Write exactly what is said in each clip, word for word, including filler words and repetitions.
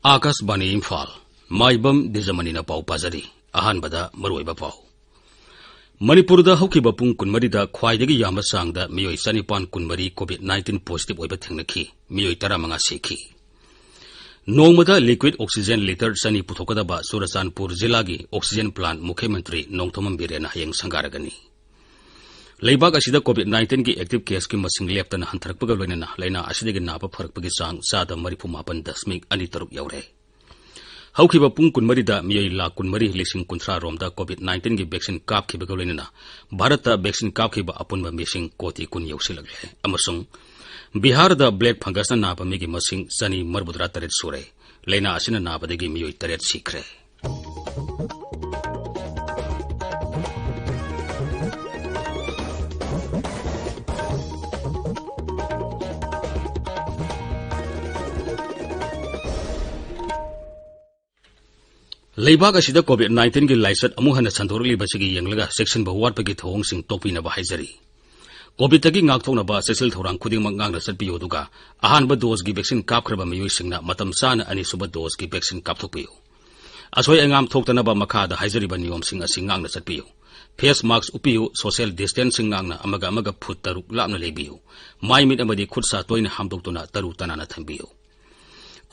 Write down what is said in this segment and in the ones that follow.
ꯑꯥꯀꯥꯁꯕꯥꯅꯤ ꯏꯝꯐꯥꯜ, ꯃꯥꯏꯕꯝ ꯗꯤꯖꯃꯅꯤꯅ ꯄꯥꯎ ꯄꯥꯖꯔꯤ꯫ ꯑꯍꯥꯟꯕꯗ ꯃꯔꯨꯑꯣꯏꯕ ꯄꯥꯎ꯫ ꯃꯅꯤꯄꯨꯔꯗ ꯍꯧꯈꯤꯕ ꯄꯨꯡ ꯀꯨꯟꯃꯔꯤꯗ ꯈ꯭ꯋꯥꯏꯗꯒꯤ ꯌꯥꯝꯕ ꯆꯥꯡꯗ ꯃꯤꯑꯣꯏ ꯆꯅꯤꯄꯥꯟ ꯀꯨꯟꯃꯔꯤ COVID nineteen positive ꯑꯣꯏꯕ ꯊꯦꯡꯅꯈꯤ, ꯃꯤꯑꯣꯏ ꯇꯔꯥꯃꯉꯥ ꯁꯤꯈꯤ꯫ ꯅꯣꯡꯃꯗ liquid oxygen litre ꯆꯅꯤ ꯄꯨꯊꯣꯛꯀꯗꯕ ꯆꯨꯔꯆꯥꯟꯄꯨꯔ ꯖꯤꯂꯥꯒꯤ oxygen plant ꯃꯨꯈ꯭ꯌ ꯃꯟꯇ꯭ꯔꯤ ꯅꯣꯡꯊꯣꯝꯕꯝ ꯕꯤꯔꯦꯟꯅ ꯍꯌꯦꯡ ꯁꯪꯒꯥꯔꯒꯅꯤ꯫ ꯂꯩꯕꯥꯛ ꯑꯁꯤꯗ COVID nineteenꯒꯤ active caseꯀꯤ ꯃꯁꯤꯡ ꯂꯦꯞꯇꯅ ꯍꯟꯊꯔꯛꯄꯒ ꯂꯣꯏꯅꯅ ꯂꯥꯏꯅꯥ ꯑꯁꯤꯗꯒꯤ ꯅꯥꯕ ꯐꯔꯛꯄꯒꯤ ꯆꯥꯡ ꯆꯥꯗ ꯃꯔꯤꯐꯨ ꯃꯥꯄꯟ ꯗꯁꯃꯤꯛ ꯑꯅꯤ ꯇꯔꯨꯛ ꯌꯧꯔꯦ꯫ ꯍꯧꯈꯤꯕ ꯄꯨꯡ ꯀꯨꯟꯃꯔꯤꯗ ꯃꯤꯑꯣꯏ ꯂꯥꯈ ꯀꯨꯟꯃꯔꯤ ꯂꯤꯁꯤꯡ ꯀꯨꯟꯊ꯭ꯔꯥ ꯔꯣꯝꯗ COVID nineteenꯒꯤ vaccine ꯀꯥꯞꯈꯤꯕꯒ ꯂꯣꯏꯅꯅ ꯚꯥꯔꯠꯇ vaccine ꯀꯥꯞꯈꯤꯕ ꯑꯄꯨꯟꯕ ꯃꯤꯁꯤꯡ ꯀꯣꯇꯤ ꯀꯨꯟ ꯌꯧꯁꯤꯜꯂꯛꯂꯦ꯫ ꯑꯃꯁꯨꯡ ꯕꯤꯍꯥꯔꯗ black fungusꯅ ꯅꯥꯕ ꯃꯤꯒꯤ ꯃꯁꯤꯡ ꯆꯅꯤ ꯃꯔꯤꯐꯨꯇꯔꯥ ꯇꯔꯦꯠ ꯁꯨꯔꯦ꯫ ꯂꯥꯏꯅꯥ ꯑꯁꯤꯅ ꯅꯥꯕꯗꯒꯤ ꯃꯤꯑꯣꯏ ꯇꯔꯦꯠ ꯁꯤꯈ꯭ꯔꯦ꯫ ꯂꯩꯕꯥꯛ ꯑꯁꯤꯗ COVID nineteenꯒꯤ ꯂꯥꯏꯆꯠ ꯑꯃꯨꯛ ꯍꯟꯅ ꯁꯟꯗꯣꯔꯛꯂꯤꯕꯁꯤꯒꯤ ꯌꯦꯡꯂꯒ ꯆꯦꯛꯁꯤꯟꯕ ꯋꯥꯠꯄꯒꯤ ꯊꯧꯑꯣꯡꯁꯤꯡ ꯇꯣꯛꯄꯤꯅꯕ ꯍꯥꯏꯖꯔꯤ꯫ COVIDꯇꯒꯤ ꯉꯥꯛꯊꯣꯛꯅꯕ ꯆꯦꯛꯁꯤꯜ ꯊꯧꯔꯥꯡ ꯈꯨꯗꯤꯡꯃꯛ ꯉꯥꯛꯅ ꯆꯠꯄꯤꯌꯨ, ꯑꯗꯨꯒ ꯑꯍꯥꯟꯕ doseꯀꯤ vaccine ꯀꯥꯞꯈ꯭ꯔꯕ ꯃꯤꯑꯣꯏꯁꯤꯡꯅ ꯃꯇꯝ ꯆꯥꯅ ꯑꯅꯤꯁꯨꯕ doseꯀꯤ vaccine ꯀꯥꯞꯊꯣꯛꯄꯤꯌꯨ꯫ ꯑꯁꯣꯏ ꯑꯉꯥꯝ ꯊꯣꯛꯇꯅꯕ ꯃꯈꯥꯗ ꯍꯥꯏꯖꯔꯤꯕ ꯅꯤꯌꯣꯝꯁꯤꯡ ꯑꯁꯤ ꯉꯥꯛꯅ ꯆꯠꯄꯤꯌꯨ꯫ Face mask ꯎꯞꯄꯤꯌꯨ, social distancing ꯉꯥꯛꯅ ꯑꯃꯒ ꯑꯃꯒ ꯐꯨꯠ ꯇꯔꯨꯛ ꯂꯥꯞꯅ ꯂꯩꯕꯤꯌꯨ, ꯃꯥꯏ ꯃꯤꯠ ꯑꯃꯗꯤ ꯈꯨꯠ ꯁꯥ ꯇꯣꯏꯅ ꯍꯥꯝꯗꯣꯛꯇꯨꯅ ꯇꯔꯨ ꯇꯅꯥꯟꯅ ꯊꯝꯕꯤꯌꯨ꯫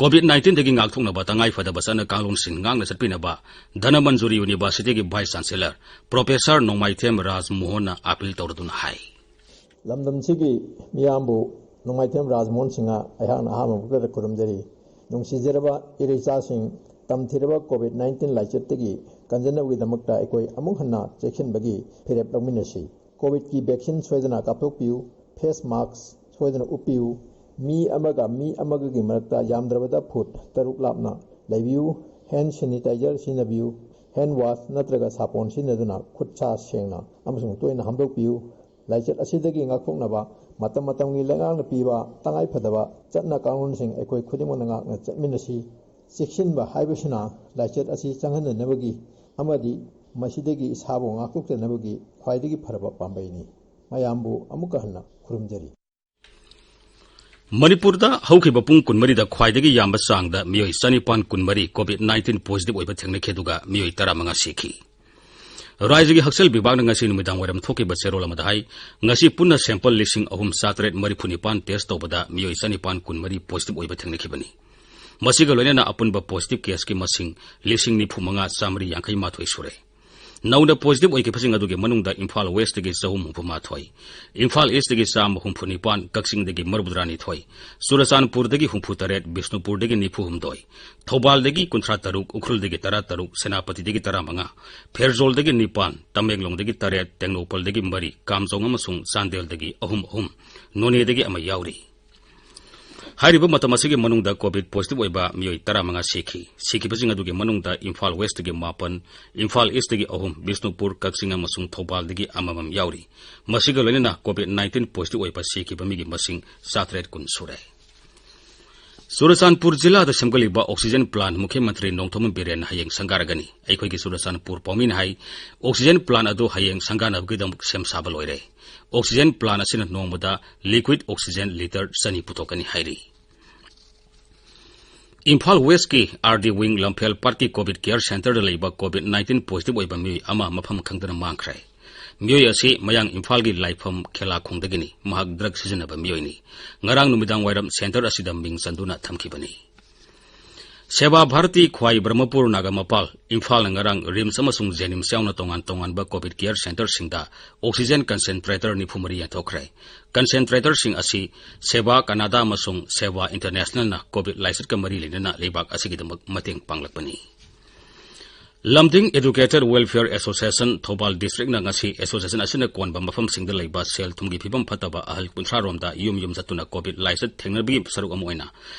COVID nineteenꯗꯒꯤ ꯉꯥꯛꯊꯣꯛꯅꯕ ꯇꯉꯥꯏ ꯐꯗꯕ ꯆꯠꯅ ꯀꯥꯡꯂꯣꯟꯁꯤꯡ ꯉꯥꯛꯅ ꯆꯠꯄꯤꯅꯕ ꯙꯅꯃꯟꯖꯨꯔꯤ Universityꯒꯤ Vice Chancellor Professor ꯅꯣꯡꯃꯥꯏꯊꯦꯝ ꯔꯥꯖꯃꯣꯍꯟꯅ ꯑꯥꯄꯤꯜ ꯇꯧꯔꯗꯨꯅ ꯍꯥꯏ꯫ ꯂꯝꯗꯝꯁꯤꯒꯤ ꯃꯤꯌꯥꯝꯕꯨ ꯅꯣꯡꯃꯥꯏꯊꯦꯝ ꯔꯥꯖꯃꯣꯍꯟ ꯁꯤꯡꯍ ꯑꯩꯍꯥꯛꯅ ꯑꯍꯥꯟꯕ ꯃꯛꯇꯗ ꯈꯨꯔꯨꯝꯖꯔꯤ꯫ ꯅꯨꯡꯁꯤꯖꯔꯕ ꯏꯔꯩꯆꯥꯁꯤꯡ, ꯇꯝꯊꯤꯔꯕ COVID nineteen ꯂꯥꯏꯆꯠꯇꯒꯤ ꯀꯟꯖꯅꯕꯒꯤꯗꯃꯛꯇ ꯑꯩꯈꯣꯏ ꯑꯃꯨꯛ ꯍꯟꯅ ꯆꯦꯛꯁꯤꯟꯕꯒꯤ ꯐꯤꯔꯦꯞ ꯂꯧꯃꯤꯟꯅꯁꯤ꯫ COVIDꯀꯤ vaccine ꯁꯣꯏꯗꯅ ꯀꯥꯞꯊꯣꯛꯄꯤꯌꯨ, face mask ꯁꯣꯏꯗꯅ ꯎꯞꯄꯤꯌꯨ, ꯃꯤ ꯑꯃꯒ ꯃꯤ ꯑꯃꯒꯒꯤ ꯃꯔꯛꯇ ꯌꯥꯝꯗ꯭ꯔꯕꯗ ꯐꯨꯠ ꯇꯔꯨꯛ ꯂꯥꯞꯅ ꯂꯩꯕꯤꯌꯨ, hand sanitizer ꯁꯤꯖꯤꯟꯅꯕꯤꯌꯨ, hand wash ꯅꯠꯇ꯭ꯔꯒ ꯁꯥꯄꯣꯟ ꯁꯤꯖꯤꯟꯅꯗꯨꯅ ꯈꯨꯠ ꯁꯥ ꯁꯦꯡꯅ ꯑꯃꯁꯨꯡ ꯇꯣꯏꯅ ꯍꯥꯝꯗꯣꯛꯄꯤꯌꯨ꯫ ꯂꯥꯏꯆꯠ ꯑꯁꯤꯗꯒꯤ ꯉꯥꯛꯊꯣꯛꯅꯕ ꯃꯇꯝ ꯃꯇꯝꯒꯤ ꯂꯩꯉꯥꯛꯅ ꯄꯤꯕ ꯇꯉꯥꯏ ꯐꯗꯕ ꯆꯠꯅ ꯀꯥꯡꯂꯣꯟꯁꯤꯡ ꯑꯩꯈꯣꯏ ꯈꯨꯗꯤꯡꯃꯛꯅ ꯉꯥꯛꯅ ꯆꯠꯃꯤꯟꯅꯁꯤ꯫ ꯆꯦꯛꯁꯤꯟꯕ ꯍꯥꯏꯕꯁꯤꯅ ꯂꯥꯏꯆꯠ ꯑꯁꯤ ꯆꯪꯍꯟꯗꯅꯕꯒꯤ ꯑꯃꯗꯤ ꯃꯁꯤꯗꯒꯤ ꯏꯁꯥꯕꯨ ꯉꯥꯛꯊꯣꯛꯆꯅꯕꯒꯤ ꯈ꯭ꯋꯥꯏꯗꯒꯤ ꯐꯔꯕ ꯄꯥꯝꯕꯩꯅꯤ꯫ ꯃꯌꯥꯝꯕꯨ ꯑꯃꯨꯛꯀ ꯍꯟꯅ ꯈꯨꯔꯨꯝꯖꯔꯤ꯫ ꯃꯅꯤꯄꯨꯔꯗ ꯍꯧꯈꯤꯕ ꯄꯨꯡ ꯀꯨꯟꯃꯔꯤꯗ ꯈ꯭ꯋꯥꯏꯗꯒꯤ ꯌꯥꯝꯕ ꯆꯥꯡꯗ ꯃꯤꯑꯣꯏ ꯆꯅꯤꯄꯥꯟ ꯀꯨꯟꯃꯔꯤ COVID nineteen positive ꯑꯣꯏꯕ ꯊꯦꯡꯅꯈꯤ, ꯑꯗꯨꯒ ꯃꯤꯑꯣꯏ ꯇꯔꯥꯃꯉꯥ ꯁꯤꯈꯤ꯫ ꯔꯥꯖ꯭ꯌꯒꯤ ꯍꯛꯁꯦꯜ ꯕꯤꯚꯥꯒꯅ ꯉꯁꯤ ꯅꯨꯃꯤꯗꯥꯡ ꯋꯥꯏꯔꯝ ꯊꯣꯛꯈꯤꯕ ꯆꯦꯔꯣꯜ ꯑꯃꯗ ꯍꯥꯏ, ꯉꯁꯤ ꯄꯨꯟꯅ sample ꯂꯤꯁꯤꯡ ꯑꯍꯨꯝ ꯆꯥꯇꯔꯦꯠ ꯃꯔꯤꯐꯨ ꯅꯤꯄꯥꯟ test ꯇꯧꯕꯗ ꯃꯤꯑꯣꯏ ꯆꯅꯤꯄꯥꯟ ꯀꯨꯟꯃꯔꯤ positive ꯑꯣꯏꯕ ꯊꯦꯡꯅꯈꯤꯕꯅꯤ꯫ ꯃꯁꯤꯒ ꯂꯣꯏꯅꯅ ꯑꯄꯨꯟꯕ positive caseꯀꯤ ꯃꯁꯤꯡ ꯂꯤꯁꯤꯡ ꯅꯤꯐꯨ ꯃꯉꯥ ꯆꯥꯃꯔꯤ ꯌꯥꯡꯈꯩ ꯃꯥꯊꯣꯏ ꯁꯨꯔꯦ꯫ ꯅꯧꯅ positive ꯑꯣꯏꯈꯤꯕꯁꯤꯡ ꯑꯗꯨꯒꯤ ꯃꯅꯨꯡꯗ ꯏꯝꯐꯥꯜ Westꯇꯒꯤ ꯆꯍꯨꯝ ꯍꯨꯝꯐꯨ ꯃꯥꯊꯣꯏ, ꯏꯝꯐꯥꯜ Eastꯇꯒꯤ ꯆꯥꯝꯃ ꯍꯨꯝꯐꯨ ꯅꯤꯄꯥꯟ, ꯀꯛꯆꯤꯡꯗꯒꯤ ꯃꯔꯤꯐꯨꯇꯔꯥꯅꯤꯊꯣꯏ, ꯆꯨꯔꯆꯥꯟꯄꯨꯔꯗꯒꯤ ꯍꯨꯝꯐꯨꯇꯔꯦꯠ, ꯕꯤꯁꯅꯨꯄꯨꯔꯗꯒꯤ ꯅꯤꯐꯨ ꯍꯨꯝꯗꯣꯏ, ꯊꯧꯕꯥꯜꯗꯒꯤ ꯀꯨꯟꯊ꯭ꯔꯥ ꯇꯔꯨꯛ, ꯎꯈ꯭ꯔꯨꯜꯗꯒꯤ ꯇꯔꯥ ꯇꯔꯨꯛ, ꯁꯦꯅꯥꯄꯇꯤꯗꯒꯤ ꯇꯔꯥꯃꯉꯥ, ꯐꯦꯔꯖꯣꯜꯗꯒꯤ ꯅꯤꯄꯥꯟ, ꯇꯃꯦꯡꯂꯣꯡꯗꯒꯤ ꯇꯔꯦꯠ, ꯇꯦꯡꯅꯧꯄꯜꯗꯒꯤ ꯃꯔꯤ, ꯀꯥꯝꯖꯣꯡ ꯑꯃꯁꯨꯡ ꯆꯥꯟꯗꯦꯜꯗꯒꯤ ꯑꯍꯨꯝ ꯑꯍꯨꯝ, ꯅꯣꯅꯦꯗꯒꯤ ꯑꯃ ꯌꯥꯎꯔꯤ꯫ ꯍꯥꯏꯔꯤꯕ ꯃꯇꯝ ꯑꯁꯤꯒꯤ ꯃꯅꯨꯡꯗ COVID positive ꯑꯣꯏꯕ ꯃꯤꯑꯣꯏ ꯇꯔꯥꯃꯉꯥ ꯁꯤꯈꯤ꯫ ꯁꯤꯈꯤꯕꯁꯤꯡ ꯑꯗꯨꯒꯤ ꯃꯅꯨꯡꯗ ꯏꯝꯐꯥꯜ Westꯇꯒꯤ ꯃꯥꯄꯟ, ꯏꯝꯐꯥꯜ Eastꯇꯒꯤ ꯑꯍꯨꯝ, ꯕꯤꯁꯅꯨꯄꯨꯔ, ꯀꯛꯆꯤꯡ ꯑꯃꯁꯨꯡ ꯊꯧꯕꯥꯜꯗꯒꯤ ꯑꯃꯃꯝ ꯌꯥꯎꯔꯤ꯫ ꯃꯁꯤꯒ ꯂꯣꯏꯅꯅ COVID nineteen positive ꯑꯣꯏꯕ ꯁꯤꯈꯤꯕ ꯃꯤꯒꯤ ꯃꯁꯤꯡ ꯆꯥꯇꯔꯦꯠ ꯀꯨꯟ ꯁꯨꯔꯦ꯫ ꯆꯨꯔꯆꯥꯟꯄꯨꯔ ꯖꯤꯂꯥꯗ ꯁꯦꯝꯒꯠꯂꯤꯕ oxygen plant ꯃꯨꯈ꯭ꯌ ꯃꯟꯇ꯭ꯔꯤ ꯅꯣꯡꯊꯣꯝꯕꯝ ꯕꯤꯔꯦꯟꯅ ꯍꯌꯦꯡ ꯁꯪꯒꯥꯔꯒꯅꯤ꯫ ꯑꯩꯈꯣꯏꯒꯤ ꯆꯨꯔꯆꯥꯟꯄꯨꯔ ꯄꯥꯎꯃꯤꯅ ꯍꯥꯏ, oxygen plant ꯑꯗꯨ ꯍꯌꯦꯡ ꯁꯪꯒꯥꯅꯕꯒꯤꯗꯃꯛ ꯁꯦꯝ ꯁꯥꯕ ꯂꯣꯏꯔꯦ꯫ Oxygen plant ꯑꯁꯤꯅ ꯅꯣꯡꯃꯗ liquid oxygen litre ꯆꯅꯤ ꯄꯨꯊꯣꯛꯀꯅꯤ ꯍꯥꯏꯔꯤ꯫ Imphal Westꯀꯤ RD Wing ꯂꯝꯐꯦꯜ ꯄꯥꯠꯀꯤ COVID care centreꯗ ꯂꯩꯕ COVID nineteen positive ꯑꯣꯏꯕ ꯃꯤꯑꯣꯏ ꯑꯃ ꯃꯐꯝ ꯈꯪꯗꯅ ꯃꯥꯡꯈ꯭ꯔꯦ꯫ ꯃꯤꯑꯣꯏ ꯑꯁꯤ ꯃꯌꯥꯡ ꯏꯝꯐꯥꯜꯒꯤ ꯂꯥꯏꯐꯝ ꯈꯦꯂꯥꯈꯣꯡꯗꯒꯤꯅꯤ꯫ ꯃꯍꯥꯛ drug ꯁꯤꯖꯤꯟꯅꯕ ꯃꯤꯑꯣꯏꯅꯤ꯫ ꯉꯔꯥꯡ ꯅꯨꯃꯤꯗꯥꯡ ꯋꯥꯏꯔꯝ centre ꯑꯁꯤꯗ ꯃꯤꯡ ꯆꯟꯗꯨꯅ ꯊꯝꯈꯤꯕꯅꯤ꯫ ꯁꯦꯕꯥ ꯚꯥꯔꯇꯤ ꯈ꯭ꯋꯥꯏ ꯕ꯭ꯔꯍꯃꯄꯨꯔ ꯅꯥꯒꯥꯃꯄꯥꯜ, ꯏꯝꯐꯥꯜꯅ ꯉꯔꯥꯡ RIMS ꯑꯃꯁꯨꯡ JNIMS ꯌꯥꯎꯅ ꯇꯣꯉꯥꯟ ꯇꯣꯉꯥꯟꯕ COVID care centreꯁꯤꯡꯗ oxygen concentrator ꯅꯤꯐꯨ ꯃꯔꯤ ꯌꯦꯟꯊꯣꯛꯈ꯭ꯔꯦ꯫ Concentratorꯁꯤꯡ ꯑꯁꯤ ꯁꯦꯕꯥ ꯀꯅꯥꯗꯥ ꯑꯃꯁꯨꯡ ꯁꯦꯕꯥ Internationalꯅ COVID ꯂꯥꯏꯆꯠꯀ ꯃꯔꯤ ꯂꯩꯅꯅ ꯂꯩꯕꯥꯛ ꯑꯁꯤꯒꯤꯗꯃꯛ ꯃꯇꯦꯡ ꯄꯥꯡꯂꯛꯄꯅꯤ꯫ ꯂꯝꯗꯤꯡ Educator Welfare Association ꯊꯧꯕꯥꯜ districtꯅ ꯉꯁꯤ association ꯑꯁꯤꯅ ꯀꯣꯟꯕ ꯃꯐꯝꯁꯤꯡꯗ ꯂꯩꯕ ꯁꯦꯜ ꯊꯨꯝꯒꯤ ꯐꯤꯕꯝ ꯐꯠꯇꯕ ꯑꯍꯜ ꯀꯨꯟꯊ꯭ꯔꯥ ꯔꯣꯝꯗ ꯌꯨꯝ ꯌꯨꯝ ꯆꯠꯇꯨꯅ COVID ꯂꯥꯏꯆꯠ ꯊꯦꯡꯅꯕꯒꯤ ꯁꯔꯨꯛ ꯑꯃ ꯑꯣꯏꯅ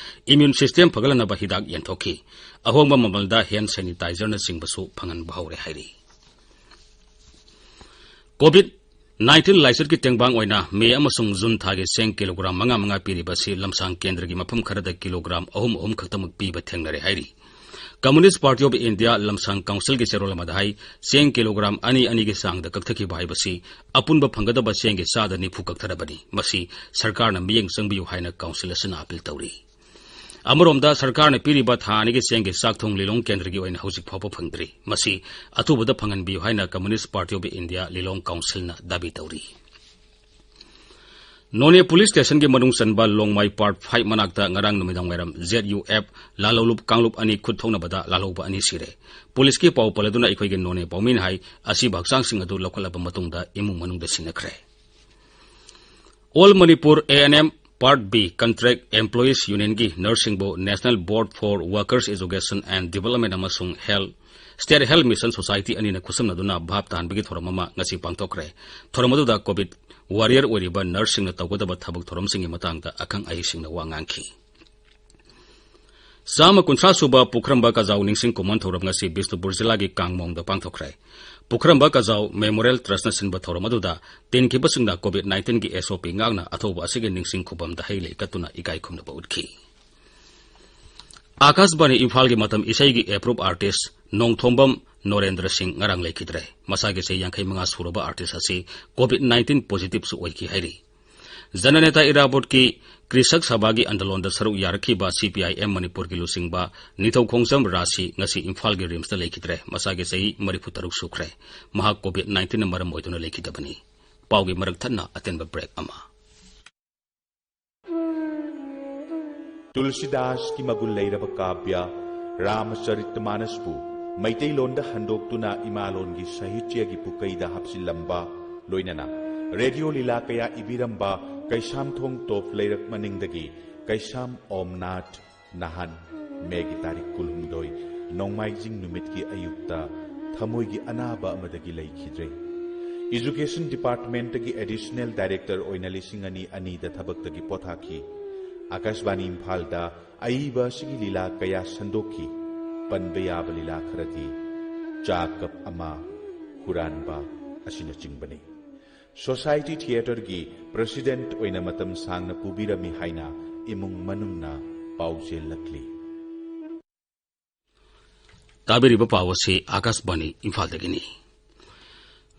immune system ꯐꯒꯠꯍꯟꯅꯕ ꯍꯤꯗꯥꯛ ꯌꯦꯟꯊꯣꯛꯈꯤ꯫ ꯑꯍꯣꯡꯕ ꯃꯃꯜꯗ hand sanitizerꯅꯆꯤꯡꯕꯁꯨ ꯐꯪꯍꯟꯕ ꯍꯧꯔꯦ ꯍꯥꯏꯔꯤ꯫ COVID ꯅꯥꯏꯟꯇꯤꯟ ꯂꯥꯏꯆꯠꯀꯤ ꯇꯦꯡꯕꯥꯡ ꯑꯣꯏꯅ ꯃꯦ ꯑꯃꯁꯨꯡ ꯖꯨꯟ ꯊꯥꯒꯤ ꯆꯦꯡ ꯀꯤꯂꯣꯒ꯭ꯔꯥꯝ ꯃꯉꯥ ꯃꯉꯥ ꯄꯤꯔꯤꯕ ꯑꯁꯤ ꯂꯝꯁꯥꯡ ꯀꯦꯟꯗ꯭ꯔꯒꯤ ꯃꯐꯝ ꯈꯔꯗ ꯀꯤꯂꯣꯒ꯭ꯔꯥꯝ ꯑꯍꯨꯝ ꯑꯍꯨꯝ ꯈꯛꯇꯃꯛ ꯄꯤꯕ ꯊꯦꯡꯅꯔꯦ ꯍꯥꯏꯔꯤ꯫ Communist Party of India ꯂꯝꯁꯥꯡ ꯀꯥꯎꯟꯁꯤꯜꯒꯤ ꯆꯦꯔꯣꯜ ꯑꯃꯗ ꯍꯥꯏ, ꯆꯦꯡ ꯀꯤꯂꯣꯒ꯭ꯔꯥꯝ ꯑꯅꯤ ꯑꯅꯤꯒꯤ ꯆꯥꯡꯗ ꯀꯛꯊꯈꯤꯕ ꯍꯥꯏꯕꯁꯤ ꯑꯄꯨꯟꯕ ꯐꯪꯒꯗꯕ ꯆꯦꯡꯒꯤ ꯆꯥꯗ ꯅꯤꯐꯨ ꯀꯛꯊꯔꯕꯅꯤ꯫ ꯃꯁꯤ ꯁꯔꯀꯥꯔꯅ ꯃꯤꯠꯌꯦꯡ ꯆꯪꯕꯤꯌꯨ ꯍꯥꯏꯅ ꯀꯥꯎꯟꯁꯤꯜ ꯑꯁꯤꯅ ꯑꯥꯄꯤꯜ ꯇꯧꯔꯤ꯫ ꯑꯃꯔꯣꯝꯗ, ꯁꯔꯀꯥꯔꯅ ꯄꯤꯔꯤꯕ ꯊꯥ ꯑꯅꯤꯒꯤ ꯆꯦꯡꯒꯤ ꯆꯥꯛ ꯊꯣꯡ ꯂꯤꯂꯣꯡ ꯀꯦꯟꯗ꯭ꯔꯒꯤ ꯑꯣꯏꯅ ꯍꯧꯖꯤꯛ ꯐꯥꯎꯕ ꯐꯪꯗ꯭ꯔꯤ꯫ ꯃꯁꯤ ꯑꯊꯨꯕꯗ ꯐꯪꯍꯟꯕꯤꯌꯨ ꯍꯥꯏꯅ Communist Party of India ꯂꯤꯂꯣꯡ ꯀꯥꯎꯟꯁꯤꯜꯅ ꯗꯥꯕꯤ ꯇꯧꯔꯤ꯫ ꯅꯣꯅꯦ ꯄꯨꯂꯤꯁ ꯁ꯭ꯇꯦꯁꯟꯒꯤ ꯃꯅꯨꯡ ꯆꯟꯕ ꯂꯣꯡꯃꯥꯏ ꯄꯥꯔꯠ ꯐꯥꯏꯚ ꯃꯅꯥꯛꯇ ꯉꯔꯥꯡ ꯅꯨꯃꯤꯗꯥꯡ ꯋꯥꯏꯔꯝ ꯖꯦꯠ ꯌꯨ ꯑꯦꯐ ꯂꯥꯜꯍꯧꯂꯨꯞ ꯀꯥꯡꯂꯨꯞ ꯑꯅꯤ ꯈꯨꯠ ꯊꯣꯛꯅꯕꯗ ꯂꯥꯜꯍꯧꯕ ꯑꯅꯤ ꯁꯤꯔꯦ꯫ ꯄꯨꯂꯤꯁꯀꯤ ꯄꯥꯎ ꯄꯜꯂꯗꯨꯅ ꯑꯩꯈꯣꯏꯒꯤ ꯅꯣꯅꯦ ꯄꯥꯎꯃꯤꯅ ꯍꯥꯏ, ꯑꯁꯤꯕ ꯍꯛꯆꯥꯡꯁꯤꯡ ꯑꯗꯨ ꯂꯧꯈꯠꯂꯕ ꯃꯇꯨꯡꯗ ꯏꯃꯨꯡ ꯃꯅꯨꯡꯗ ꯁꯤꯟꯅꯈ꯭ꯔꯦ꯫ All Manipur A and M Part B Contract Employees Unionꯒꯤ ꯅꯔꯁꯁꯤꯡꯕꯨ National Board for Workers Education and Development ꯑꯃꯁꯨꯡ Health, State Health Mission Society ꯑꯅꯤꯅ ꯈꯨꯠꯁꯝꯅꯗꯨꯅ ꯚꯥꯞ ꯇꯥꯍꯟꯕꯒꯤ ꯊꯧꯔꯝ ꯑꯃ ꯉꯁꯤ ꯄꯥꯡꯊꯣꯛꯈ꯭ꯔꯦ꯫ ꯊꯧꯔꯝ ꯑꯗꯨꯗ COVID warrior ꯑꯣꯏꯔꯤꯕ ꯅꯔꯁꯁꯤꯡꯅ ꯇꯧꯒꯗꯕ ꯊꯕꯛ ꯊꯧꯔꯝꯁꯤꯡꯒꯤ ꯃꯇꯥꯡꯗ ꯑꯈꯪ ꯑꯍꯩꯁꯤꯡꯅ ꯋꯥ ꯉꯥꯡꯈꯤ꯫ ꯆꯥꯝꯃ ꯀꯨꯟꯊ꯭ꯔꯥ ꯁꯨꯕ ꯄꯨꯈ꯭ꯔꯝꯕ ꯀꯖꯥꯎ ꯅꯤꯡꯁꯤꯡ ꯈꯨꯃꯟ ꯊꯧꯔꯝ ꯉꯁꯤ ꯕꯤꯁꯅꯨꯄꯨꯔ ꯖꯤꯂꯥꯒꯤ ꯀꯥꯡꯃꯣꯡꯗ ꯄꯥꯡꯊꯣꯛꯈ꯭ꯔꯦ꯫ ꯄꯨꯈ꯭ꯔꯝꯕ ꯀꯖꯥꯎ Memorial Trustꯅ ꯁꯤꯟꯕ ꯊꯧꯔꯝ ꯑꯗꯨꯗ ꯇꯤꯟꯈꯤꯕꯁꯤꯡꯅ COVID nineteenꯒꯤ SOP ꯉꯥꯛꯅ ꯑꯊꯧꯕ ꯑꯁꯤꯒꯤ ꯅꯤꯡꯁꯤꯡ ꯈꯨꯕꯝꯗ ꯍꯩ ꯂꯩ ꯀꯠꯇꯨꯅ ꯏꯀꯥꯏ ꯈꯨꯝꯅꯕ ꯎꯠꯈꯤ꯫ ꯑꯥꯀꯥꯁꯕꯥꯅꯤ ꯏꯝꯐꯥꯜꯒꯤ ꯃꯇꯝ ꯏꯁꯩꯒꯤ approved artist ꯅꯣꯡꯊꯣꯝꯕꯝ ꯅꯣꯔꯦꯟꯗ꯭ꯔ ꯁꯤꯡ ꯉꯔꯥꯡ ꯂꯩꯈꯤꯗ꯭ꯔꯦ꯫ ꯃꯁꯥꯒꯤ ꯆꯍꯤ ꯌꯥꯡꯈꯩ ꯃꯉꯥ ꯁꯨꯔꯕ artist ꯑꯁꯤ COVID nineteen positiveꯁꯨ ꯑꯣꯏꯈꯤ ꯍꯥꯏꯔꯤ꯫ ꯖꯅꯅꯦꯇꯥ ꯏꯔꯥꯕꯣꯠꯀꯤ ꯀ꯭ꯔꯤꯁꯛ ꯁꯚꯥꯒꯤ ꯑꯟꯗꯂꯣꯟꯗ ꯁꯔꯨꯛ ꯌꯥꯔꯛꯈꯤꯕ CPIM ꯃꯅꯤꯄꯨꯔꯒꯤ ꯂꯨꯆꯤꯡꯕ ꯅꯤꯡꯊꯧꯈꯣꯡꯖꯝ ꯔꯥꯖꯁꯤ ꯉꯁꯤ ꯏꯝꯐꯥꯜꯒꯤ RIMSꯇ ꯂꯩꯈꯤꯗ꯭ꯔꯦ꯫ ꯃꯁꯥꯒꯤ ꯆꯍꯤ ꯃꯔꯤꯐꯨ ꯇꯔꯨꯛ ꯁꯨꯈ꯭ꯔꯦ꯫ ꯃꯍꯥꯛ COVID nineteenꯅ ꯃꯔꯝ ꯑꯣꯏꯗꯨꯅ ꯂꯩꯈꯤꯗꯕꯅꯤ꯫ ꯄꯥꯎꯒꯤ ꯃꯔꯛ ꯊꯠꯅ ꯑꯇꯦꯟꯕ break ꯑꯃ꯫ ꯇꯨꯜꯁꯤꯗꯥꯁꯀꯤ ꯃꯒꯨꯟ ꯂꯩꯔꯕ ꯀꯥꯕ꯭ꯌ ꯔꯥꯃꯆꯔꯤꯇꯃꯥꯅꯁꯄꯨ ꯃꯩꯇꯩꯂꯣꯟꯗ ꯍꯟꯗꯣꯛꯇꯨꯅ ꯏꯃꯥꯂꯣꯟꯒꯤ ꯁꯥꯍꯤꯇ꯭ꯌꯒꯤ ꯄꯨꯀꯩꯗ ꯍꯥꯞꯆꯤꯜꯂꯝꯕ, ꯂꯣꯏꯅꯅ ꯔꯦꯗꯤꯑꯣ ꯂꯤꯂꯥ ꯀꯌꯥ ꯏꯕꯤꯔꯝꯕ ꯀꯩꯁꯥꯝꯊꯣꯡ ꯇꯣꯞ ꯂꯩꯔꯛ ꯃꯅꯤꯡꯗꯒꯤ ꯀꯩꯁꯥꯝ ꯑꯣꯝꯅꯥꯊ ꯅꯍꯥꯟ ꯃꯦꯒꯤ ꯇꯥꯔꯤꯛ ꯀꯨꯟꯍꯨꯝꯗꯣꯏ, ꯅꯣꯡꯃꯥꯏꯖꯤꯡ ꯅꯨꯃꯤꯠꯀꯤ ꯑꯌꯨꯛꯇ ꯊꯃꯣꯏꯒꯤ ꯑꯅꯥꯕ ꯑꯃꯗꯒꯤ ꯂꯩꯈꯤꯗ꯭ꯔꯦ꯫ Education Departmentꯇꯒꯤ Additional Director ꯑꯣꯏꯅ ꯂꯤꯁꯤꯡ ꯑꯅꯤ ꯑꯅꯤꯗ ꯊꯕꯛꯇꯒꯤ ꯄꯣꯊꯥꯈꯤ꯫ ꯑꯥꯀꯥꯁꯕꯥꯅꯤ ꯏꯝꯐꯥꯜꯗ ꯑꯏꯕ ꯑꯁꯤꯒꯤ ꯂꯤꯂꯥ ꯀꯌꯥ ꯁꯟꯗꯣꯛꯈꯤ꯫ ꯄꯟꯕ ꯌꯥꯕ ꯂꯤꯂꯥ ꯈꯔꯗꯤ ꯆꯥ ꯀꯞ ꯑꯃ, ꯍꯨꯔꯥꯟꯕ ꯑꯁꯤꯅꯆꯤꯡꯕꯅꯤ꯫ ꯁꯣꯁꯥꯏꯇꯤ ꯊꯤꯌꯦꯇꯔꯒꯤ ꯄ꯭ꯔꯦꯁꯤꯗꯦꯟꯠ ꯑꯣꯏꯅ ꯃꯇꯝ ꯁꯥꯡꯅ ꯄꯨꯕꯤꯔꯝꯃꯤ ꯍꯥꯏꯅ ꯏꯃꯨꯡ ꯃꯅꯨꯡꯅ ꯄꯥꯎꯖꯦꯜꯂꯛꯂꯤ꯫ ꯇꯥꯕꯤꯔꯤꯕ ꯄꯥꯎ ꯑꯁꯤ ꯑꯥꯀꯥꯁꯕꯥꯅꯤ ꯏꯝꯐꯥꯜꯗꯒꯤꯅꯤ꯫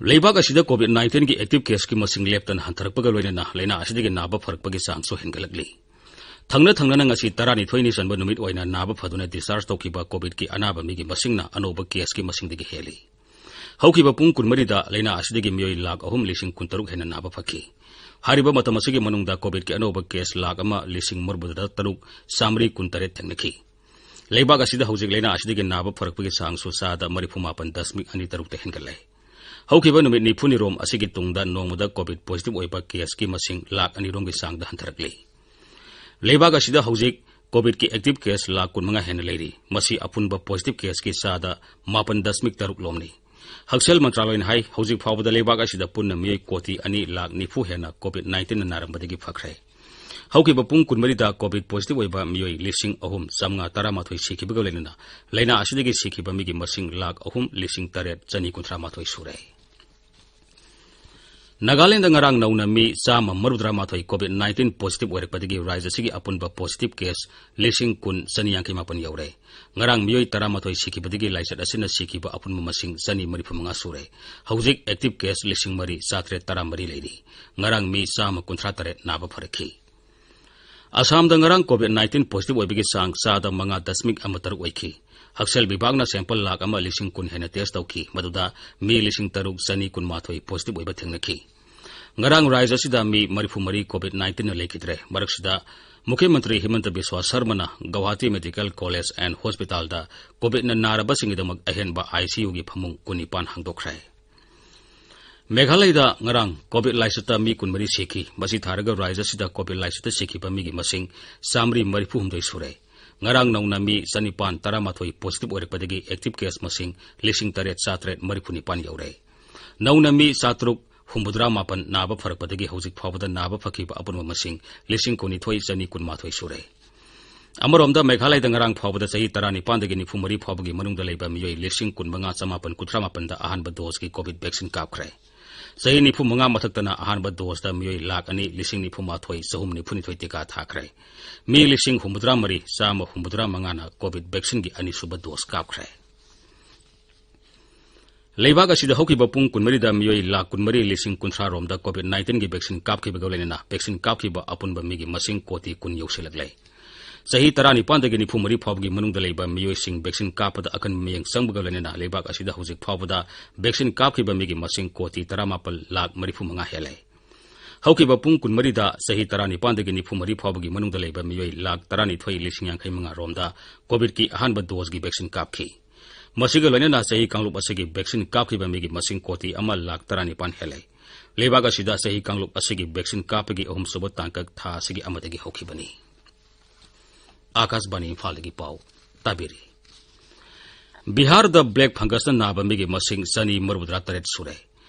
ꯂꯩꯕꯥꯛ ꯑꯁꯤꯗ ꯀꯣꯚꯤꯗ ꯅꯥꯏꯟꯇꯤꯟꯒꯤ ꯑꯦꯛꯇꯤꯚ ꯀꯦꯁꯀꯤ ꯃꯁꯤꯡ ꯂꯦꯞꯇꯅ ꯍꯟꯊꯔꯛꯄꯒ ꯂꯣꯏꯅꯅ ꯂꯥꯏꯅꯥ ꯑꯁꯤꯗꯒꯤ ꯅꯥꯕ ꯐꯔꯛꯄꯒꯤ ꯆꯥꯡꯁꯨ ꯍꯦꯟꯒꯠꯂꯛꯂꯤ꯫ ꯊꯪꯅ ꯊꯪꯅꯅ ꯉꯁꯤ ꯇꯔꯥꯅꯤꯊꯣꯏꯅꯤ ꯆꯟꯕ ꯅꯨꯃꯤꯠ ꯑꯣꯏꯅ ꯅꯥꯕ ꯐꯗꯨꯅ ꯗꯤꯁꯆꯥꯔꯖ ꯇꯧꯈꯤꯕ ꯀꯣꯚꯤꯗꯀꯤ ꯑꯅꯥꯕ ꯃꯤꯒꯤ ꯃꯁꯤꯡꯅ ꯑꯅꯧꯕ ꯀꯦꯁꯀꯤ ꯃꯁꯤꯡꯗꯒꯤ ꯍꯦꯜꯂꯤ꯫ ꯍꯧꯈꯤꯕ ꯄꯨꯡ ꯀꯨꯟꯃꯔꯤꯗ ꯂꯥꯏꯅꯥ ꯑꯁꯤꯗꯒꯤ ꯃꯤꯑꯣꯏ ꯂꯥꯈ ꯑꯍꯨꯝ ꯂꯤꯁꯤꯡ ꯀꯨꯟꯇꯔꯨꯛ ꯍꯦꯟꯅ ꯅꯥꯕ ꯐꯈꯤ꯫ ꯍꯥꯏꯔꯤꯕ ꯃꯇꯝ ꯑꯁꯤꯒꯤ ꯃꯅꯨꯡꯗ ꯀꯣꯚꯤꯗꯀꯤ ꯑꯅꯧꯕ ꯀꯦꯁ ꯂꯥꯈ ꯑꯃ ꯂꯤꯁꯤꯡ ꯃꯔꯤꯐꯨꯇꯔꯨꯛ ꯆꯥꯃꯔꯤ ꯀꯨꯟꯇꯔꯦꯠ ꯊꯦꯡꯅꯈꯤ꯫ ꯂꯩꯕꯥꯛ ꯑꯁꯤꯗ ꯍꯧꯖꯤꯛ ꯂꯥꯏꯅꯥ ꯑꯁꯤꯗꯒꯤ ꯅꯥꯕ ꯐꯔꯛꯄꯒꯤ ꯆꯥꯡꯁꯨ ꯆꯥꯗ ꯃꯔꯤꯐꯨ ꯃꯥꯄꯟ ꯗꯁꯃꯤꯛ ꯑꯅꯤ ꯇꯔꯨꯛꯇ ꯍꯦꯟꯒꯠꯂꯦ꯫ ꯍꯧꯈꯤꯕ ꯅꯨꯃꯤꯠ ꯅꯤꯐꯨꯅꯤꯔꯣꯝ ꯑꯁꯤꯒꯤ ꯇꯨꯡꯗ ꯅꯣꯡꯃꯗ ꯀꯣꯚꯤꯗ ꯄꯣꯖꯤꯇꯤꯚ ꯑꯣꯏꯕ ꯀꯦꯁꯀꯤ ꯃꯁꯤꯡ ꯂꯥꯈ ꯑꯅꯤꯔꯣꯝꯒꯤ ꯆꯥꯡꯗ ꯍꯟꯊꯔꯛꯂꯤ꯫ ꯂꯩꯕꯥꯛ ꯑꯁꯤꯗ ꯍꯧꯖꯤꯛ ꯀꯣꯚꯤꯗꯀꯤ ꯑꯦꯛꯇꯤꯚ ꯀꯦꯁ ꯂꯥꯈ ꯀꯨꯟꯃꯉꯥ ꯍꯦꯟꯅ ꯂꯩꯔꯤ꯫ ꯃꯁꯤ ꯑꯄꯨꯟꯕ ꯄꯣꯖꯤꯇꯤꯚ ꯀꯦꯁꯀꯤ ꯆꯥꯗ ꯃꯥꯄꯟ ꯗꯁꯃꯤꯛ ꯇꯔꯨꯛ ꯂꯣꯝꯅꯤ꯫ ꯍꯛꯁꯦꯜ ꯃꯟꯇ꯭ꯔꯥꯂꯣꯏꯅ ꯍꯥꯏ, ꯍꯧꯖꯤꯛ ꯐꯥꯎꯕꯗ ꯂꯩꯕꯥꯛ ꯑꯁꯤꯗ ꯄꯨꯟꯅ ꯃꯤꯑꯣꯏ ꯀꯣꯇꯤ ꯑꯅꯤ ꯂꯥꯈ ꯅꯤꯐꯨ ꯍꯦꯟꯅ ꯀꯣꯚꯤꯗ ꯅꯥꯏꯟꯇꯤꯟꯅ ꯅꯥꯔꯝꯕꯗꯒꯤ ꯐꯈ꯭ꯔꯦ꯫ ꯍꯧꯈꯤꯕ ꯄꯨꯡ ꯀꯨꯟꯃꯔꯤꯗ ꯀꯣꯚꯤꯗ ꯄꯣꯖꯤꯇꯤꯚ ꯑꯣꯏꯕ ꯃꯤꯑꯣꯏ ꯂꯤꯁꯤꯡ ꯑꯍꯨꯝ ꯆꯥꯃꯉꯥ ꯇꯔꯥꯃꯥꯊꯣꯏ ꯁꯤꯈꯤꯕꯒ ꯂꯣꯏꯅꯅ ꯂꯥꯏꯅꯥ ꯑꯁꯤꯗꯒꯤ ꯁꯤꯈꯤꯕ ꯃꯤꯒꯤ ꯃꯁꯤꯡ ꯂꯥꯈ ꯑꯍꯨꯝ ꯂꯤꯁꯤꯡ ꯇꯔꯦꯠ ꯆꯅꯤ ꯀꯨꯟꯊ꯭ꯔꯥ ꯃꯥꯊꯣꯏ ꯁꯨꯔꯦ꯫ ꯅꯥꯒꯥꯂꯦꯟꯗ ꯉꯔꯥꯡ ꯅꯧꯅ ꯃꯤ ꯆꯥꯝꯃ ꯃꯔꯤꯐꯨꯇꯔꯥ ꯃꯥꯊꯣꯏ ꯀꯣꯚꯤꯗ ꯅꯥꯏꯟꯇꯤꯟ ꯄꯣꯖꯤꯇꯤꯚ ꯑꯣꯏꯔꯛꯄꯗꯒꯤ ꯔꯥꯖ꯭ꯌ ꯑꯁꯤꯒꯤ ꯑꯄꯨꯟꯕ ꯄꯣꯖꯤꯇꯤꯚ ꯀꯦꯁ ꯂꯤꯁꯤꯡ ꯀꯨꯟ ꯆꯅꯤ ꯌꯥꯡꯈꯩ ꯃꯥꯄꯟ ꯌꯧꯔꯦ꯫ ꯉꯔꯥꯡ ꯃꯤꯑꯣꯏ ꯇꯔꯥꯃꯥꯊꯣꯏ ꯁꯤꯈꯤꯕꯗꯒꯤ ꯂꯥꯏꯆꯠ ꯑꯁꯤꯅ ꯁꯤꯈꯤꯕ ꯑꯄꯨꯟꯕ ꯃꯁꯤꯡ ꯆꯅꯤ ꯃꯔꯤꯐꯨ ꯃꯉꯥ ꯁꯨꯔꯦ꯫ ꯍꯧꯖꯤꯛ ꯑꯦꯛꯇꯤꯚ ꯀꯦꯁ ꯂꯤꯁꯤꯡ ꯃꯔꯤ ꯆꯥꯇꯔꯦꯠ ꯇꯔꯥꯃꯔꯤ ꯂꯩꯔꯤ꯫ ꯉꯔꯥꯡ ꯃꯤ ꯆꯥꯝꯃ ꯀꯨꯟꯊ꯭ꯔꯥ ꯇꯔꯦꯠ ꯅꯥꯕ ꯐꯔꯛꯈꯤ꯫ ꯑꯁꯥꯝꯗ ꯉꯔꯥꯡ ꯀꯣꯚꯤꯗ ꯅꯥꯏꯟꯇꯤꯟ ꯄꯣꯖꯤꯇꯤꯚ ꯑꯣꯏꯕꯒꯤ ꯆꯥꯡ ꯆꯥꯗ ꯃꯉꯥ ꯗꯁꯃꯤꯛ ꯑꯃ ꯇꯔꯨꯛ ꯑꯣꯏꯈꯤ꯫ ꯍꯛꯁꯦꯜ ꯕꯤꯚꯥꯒꯅ ꯁꯦꯝꯄꯜ ꯂꯥꯈ ꯑꯃ ꯂꯤꯁꯤꯡ ꯀꯨꯟ ꯍꯦꯟꯅ ꯇꯦꯁ ꯇꯧꯈꯤ, ꯃꯗꯨꯗ ꯃꯤ ꯂꯤꯁꯤꯡ ꯇꯔꯨꯛ ꯆꯅꯤ ꯀꯨꯟꯃꯥꯊꯣꯏ ꯄꯣꯖꯤꯇꯤꯚ ꯑꯣꯏꯕ ꯊꯦꯡꯅꯈꯤ꯫ ꯉꯔꯥꯡ ꯔꯥꯖ꯭ꯌ ꯑꯁꯤꯗ ꯃꯤ ꯃꯔꯤꯐꯨ ꯃꯔꯤ ꯀꯣꯚꯤꯗ ꯅꯥꯏꯟꯇꯤꯟꯅ ꯂꯩꯈꯤꯗ꯭ꯔꯦ꯫ ꯃꯔꯛꯁꯤꯗ ꯃꯨꯈ꯭ꯌ ꯃꯟꯇ꯭ꯔꯤ ꯍꯤꯃꯟꯇ ꯕꯤꯁ꯭ꯋꯥ ꯁꯔꯃꯅ ꯒꯧꯍꯥꯇꯤ ꯃꯦꯗꯤꯀꯦꯜ ꯀꯣꯂꯦꯖ ꯑꯦꯟ ꯍꯣꯁꯄꯤꯇꯥꯜꯗ ꯀꯣꯚꯤꯗꯅ ꯅꯥꯔꯕꯁꯤꯡꯒꯤꯗꯃꯛ ꯑꯍꯦꯟꯕ ꯑꯥꯏ ꯁꯤ ꯌꯨꯒꯤ ꯐꯃꯨꯡ ꯀꯨꯟꯅꯤꯄꯥꯟ ꯍꯥꯡꯗꯣꯛꯈ꯭ꯔꯦ꯫ ꯃꯦꯘꯥꯂꯌꯗ ꯉꯔꯥꯡ ꯀꯣꯚꯤꯗ ꯂꯥꯏꯆꯠꯇ ꯃꯤ ꯀꯨꯟꯃꯔꯤ ꯁꯤꯈꯤ꯫ ꯃꯁꯤ ꯊꯥꯔꯒ ꯔꯥꯖ꯭ꯌ ꯑꯁꯤꯗ ꯀꯣꯚꯤꯗ ꯂꯥꯏꯆꯠꯇ ꯁꯤꯈꯤꯕ ꯃꯤꯒꯤ ꯃꯁꯤꯡ ꯆꯥꯃꯔꯤ ꯃꯔꯤꯐꯨꯍꯨꯝꯗꯣꯏ ꯁꯨꯔꯦ꯫ ꯉꯔꯥꯡ ꯅꯧꯅ ꯃꯤ ꯆꯅꯤꯄꯥꯟ ꯇꯔꯥꯃꯥꯊꯣꯏ ꯄꯣꯖꯤꯇꯤꯚ ꯑꯣꯏꯔꯛꯄꯗꯒꯤ ꯑꯦꯛꯇꯤꯚ ꯀꯦꯁ ꯃꯁꯤꯡ ꯂꯤꯁꯤꯡ ꯇꯔꯦꯠ ꯆꯥꯇꯔꯦꯠ ꯃꯔꯤꯐꯨ ꯅꯤꯄꯥꯟ ꯌꯧꯔꯦ꯫ ꯅꯧꯅ ꯃꯤ ꯆꯥꯇꯔꯨꯛ ꯍꯨꯝꯐꯨꯇꯔꯥ ꯃꯥꯄꯟ ꯅꯥꯕ ꯐꯔꯛꯄꯗꯒꯤ ꯍꯧꯖꯤꯛ ꯐꯥꯎꯕꯗ ꯅꯥꯕ ꯐꯈꯤꯕ ꯑꯄꯨꯟꯕ ꯃꯁꯤꯡ ꯂꯤꯁꯤꯡ ꯀꯨꯟꯅꯤꯊꯣꯏ ꯆꯅꯤ ꯀꯨꯟꯃꯥꯊꯣꯏ ꯁꯨꯔꯦ꯫ ꯑꯃꯔꯣꯝꯗ, ꯃꯦꯘꯥꯂꯌꯗ ꯉꯔꯥꯡ ꯐꯥꯎꯕꯗ ꯆꯍꯤ ꯇꯔꯥꯅꯤꯄꯥꯟꯗꯒꯤ ꯅꯤꯐꯨ ꯃꯔꯤ ꯐꯥꯎꯕꯒꯤ ꯃꯅꯨꯡꯗ ꯂꯩꯕ ꯃꯤꯑꯣꯏ ꯂꯤꯁꯤꯡ ꯀꯨꯟꯃꯉꯥ ꯆꯃꯥꯄꯟ ꯀꯨꯟꯊ꯭ꯔꯥ ꯃꯥꯄꯟꯗ ꯑꯍꯥꯟꯕ ꯗꯣꯁꯀꯤ ꯀꯣꯚꯤꯗ ꯚꯦꯛꯁꯤꯟ ꯀꯥꯞꯈ꯭ꯔꯦ꯫ ꯆꯍꯤ ꯅꯤꯐꯨ ꯃꯉꯥ ꯃꯊꯛꯇꯅ ꯑꯍꯥꯟꯕ ꯗꯣꯁꯇ ꯃꯤꯑꯣꯏ ꯂꯥꯈ ꯑꯅꯤ ꯂꯤꯁꯤꯡ ꯅꯤꯐꯨ ꯃꯥꯊꯣꯏ ꯆꯍꯨꯝ ꯅꯤꯐꯨ ꯅꯤꯊꯣꯏ ꯇꯤꯀꯥ ꯊꯥꯈ꯭ꯔꯦ꯫ ꯃꯤ ꯂꯤꯁꯤꯡ ꯍꯨꯝꯐꯨꯇꯔꯥ ꯃꯔꯤ ꯆꯥꯝꯃ ꯍꯨꯝꯐꯨꯇꯔꯥ ꯃꯉꯥꯅ ꯀꯣꯚꯤꯗ ꯚꯦꯛꯁꯤꯟꯒꯤ ꯑꯅꯤꯁꯨꯕ ꯗꯣꯁ ꯀꯥꯞꯈ꯭ꯔꯦ꯫ ꯂꯩꯕꯥꯛ ꯑꯁꯤꯗ ꯍꯧꯈꯤꯕ ꯄꯨꯡ ꯀꯨꯟꯃꯔꯤꯗ ꯃꯤꯑꯣꯏ ꯂꯥꯈ ꯀꯨꯟꯃꯔꯤ ꯂꯤꯁꯤꯡ ꯀꯨꯟꯊ꯭ꯔꯥ ꯔꯣꯝꯗ ꯀꯣꯚꯤꯗ ꯅꯥꯏꯟꯇꯤꯟꯒꯤ ꯚꯦꯛꯁꯤꯟ ꯀꯥꯞꯈꯤꯕꯒ ꯂꯣꯏꯅꯅ ꯚꯦꯛꯁꯤꯟ ꯀꯥꯞꯈꯤꯕ ꯑꯄꯨꯟꯕ ꯃꯤꯒꯤ ꯃꯁꯤꯡ ꯀꯣꯇꯤ ꯀꯨꯟ ꯌꯧꯁꯤꯜꯂꯛꯂꯦ꯫ ꯆꯍꯤ ꯇꯔꯥꯅꯤꯄꯥꯟꯗꯒꯤ ꯅꯤꯐꯨ ꯃꯔꯤ ꯐꯥꯎꯕꯒꯤ ꯃꯅꯨꯡꯗ ꯂꯩꯕ ꯃꯤꯑꯣꯏꯁꯤꯡ ꯚꯦꯛꯁꯤꯟ ꯀꯥꯞꯄꯗ ꯑꯀꯟꯕ ꯃꯤꯠꯌꯦꯡ ꯆꯪꯕꯒ ꯂꯣꯏꯅꯅ ꯂꯩꯕꯥꯛ ꯑꯁꯤꯗ ꯍꯧꯖꯤꯛ ꯐꯥꯎꯕꯗ ꯚꯦꯛꯁꯤꯟ ꯀꯥꯞꯈꯤꯕ ꯃꯤꯒꯤ ꯃꯁꯤꯡ ꯀꯣꯇꯤ ꯇꯔꯥꯃꯥꯄꯜ ꯂꯥꯈ ꯃꯔꯤꯐꯨ ꯃꯉꯥ ꯍꯦꯜꯂꯦ꯫ ꯍꯧꯈꯤꯕ ꯄꯨꯡ ꯀꯨꯟꯃꯔꯤꯗ ꯆꯍꯤ ꯇꯔꯥꯅꯤꯄꯥꯟꯗꯒꯤ ꯅꯤꯐꯨ ꯃꯔꯤ ꯐꯥꯎꯕꯒꯤ ꯃꯅꯨꯡꯗ ꯂꯩꯕ ꯃꯤꯑꯣꯏ ꯂꯥꯈ ꯇꯔꯥꯅꯤꯊꯣꯏ ꯂꯤꯁꯤꯡ ꯌꯥꯡꯈꯩ ꯃꯉꯥ ꯔꯣꯝꯗ ꯀꯣꯚꯤꯗꯀꯤ ꯑꯍꯥꯟꯕ ꯗꯣꯁꯀꯤ ꯚꯦꯛꯁꯤꯟ ꯀꯥꯞꯈꯤ꯫ ꯃꯁꯤꯒ ꯂꯣꯏꯅꯅ ꯆꯍꯤ ꯀꯥꯡꯂꯨꯞ ꯑꯁꯤꯒꯤ ꯚꯦꯛꯁꯤꯟ ꯀꯥꯞꯈꯤꯕ ꯃꯤꯒꯤ ꯃꯁꯤꯡ ꯀꯣꯇꯤ ꯑꯃ ꯂꯥꯈ ꯇꯔꯥꯅꯤꯄꯥꯟ ꯍꯦꯜꯂꯦ꯫ ꯂꯩꯕꯥꯛ ꯑꯁꯤꯗ ꯆꯍꯤ ꯀꯥꯡꯂꯨꯞ ꯑꯁꯤꯒꯤ ꯚꯦꯛꯁꯤꯟ ꯀꯥꯞꯄꯒꯤ ꯑꯍꯨꯝꯁꯨꯕ ꯇꯥꯡꯀꯛ ꯊꯥ ꯑꯁꯤꯒꯤ ꯑꯃꯗꯒꯤ ꯍꯧꯈꯤꯕꯅꯤ꯫ ꯑꯥꯀꯥꯁꯕꯥꯅꯤ ꯏꯝꯐꯥꯜꯗꯒꯤ ꯄꯥꯎ ꯇꯥꯕꯤꯔꯤ꯫ ꯕꯤꯍꯥꯔꯗ ꯕ꯭ꯂꯦꯛ ꯐꯪꯒꯁꯅ ꯅꯥꯕ ꯃꯤꯒꯤ ꯃꯁꯤꯡ ꯆꯅꯤ ꯃꯔꯤꯐꯨꯇꯔꯥ ꯇꯔꯦꯠ ꯁꯨꯔꯦ꯫